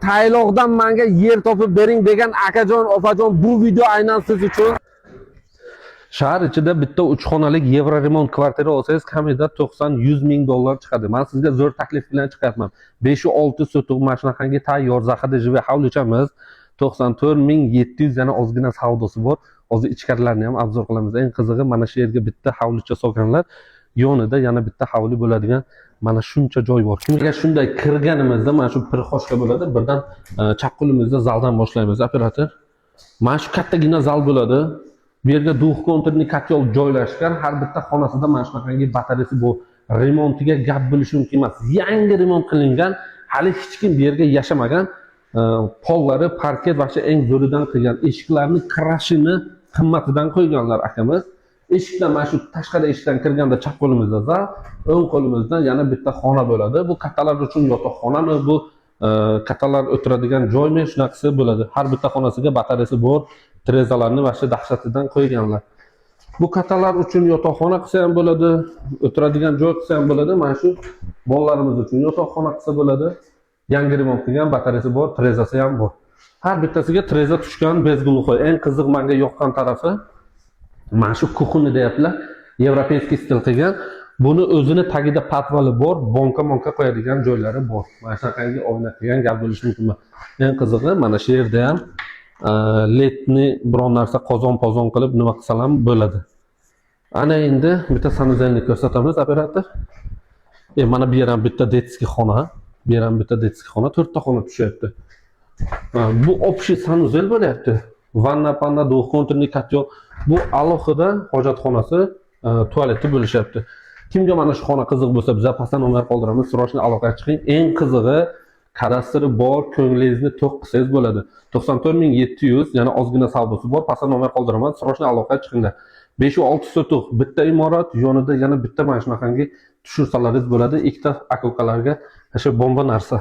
Tayloqdan manga yer topib bering degan akajon, opajon, bu video aynan siz uchun. Shahar ichida bitta 3 xonalik евроремонт kvartira olsangiz, kamida 90-100 ming dollar chiqadi. Men sizga zo'r taklif bilan chiqyapman. 5-6 sotix mana shunaqangi tayyor захода живой hovlichamiz 94 700, yana ozgina savdosi bor. Hozir ichkarilarni ham обзор qilamiz. Eng qizig'i, mana shu yerga bitta hovlicha solganlar. Yonida yana bitta hovli bo'ladigan mana shuncha joy bor. Kimga shunday kirganimizda mana shu прихожка bo'ladi. Birdan chap qo'limizda zaldan boshlaymiz, operator. Mana shu kattagina zal bo'ladi. Bu yerga двухконтурный котел joylashgan. Har bitta xonasida mana shunaqangi batareyasi bu. Remontiga gap bo'lishi mumkin emas. Yangi remont qilingan, hali hech kim bu yerga yashamagan. Pollari parket, вообще eng zo'ridan qilgan. Eshiklarni краши ni qimmatidan qo'yganlar akamiz. Eshikdan, mana shu tashqari eshikdan kirganda chap qo'limizda zal, o'ng qo'limizda yana bitta xona bo'ladi. Bu kattalar uchun yotoqxonami, bu kattalar o'tiradigan joymi, shunaqasi bo'ladi. Har bitta xonasiga batareyasi bor, derazalarni вообще dahshatidan qo'yganlar. Bu kattalar uchun yotoqxona qilsa ham bo'ladi, o'tiradigan joy qilsa ham bo'ladi. Mana shu bolalarimiz uchun yotoqxona qilsa bo'ladi. Yangi remont qilgan, batareyasi bor, derazasi ham bor. Har bittasiga deraza tushgan, без глухой. Eng qiziq, menga yoqqan tarafi mana shu кухня deyaptilar. Европейский stil qilgan. Buni o'zini tagida подвал i bor, bonka-monka qo'yadigan joylari bor. Mana shunaqangi oyna qilgan, gap bo'lishi mumkin emas. Eng qizig'i, mana shu yerda ham летний biron narsa, qozon pozon qilib nima qilsalar ham bo'ladi. Ana endi bitta санузел ni ko'rsatamiz, operator. Mana bu yer ham bitta детский xona. Bu yer ham bitta детский xona, to'rtta xona tushyapti. Ha, bu общий санузел bo'lyapti. Vanna, panna, двухконтурный котел. Bu alohida hojatxonasi, tualeti bo'lishyapti. Kimga mana shu xona qiziq bo'lsa, biza pastda nomer qoldiramiz, срочно aloqaga chiqing. Eng qizig'i, kadastri bor, ko'nglingizni to'q qilsangiz bo'ladi. 94 700, yana ozgina savdosi bor. Pastda nomer qoldiraman, срочно aloqaga chiqinglar. 5-6 sotix bitta imorat, yonida yana bitta mana shunaqangi tushirsalaringiz bo'ladi. Ikkita aka ukalarga o'sha bomba narsa.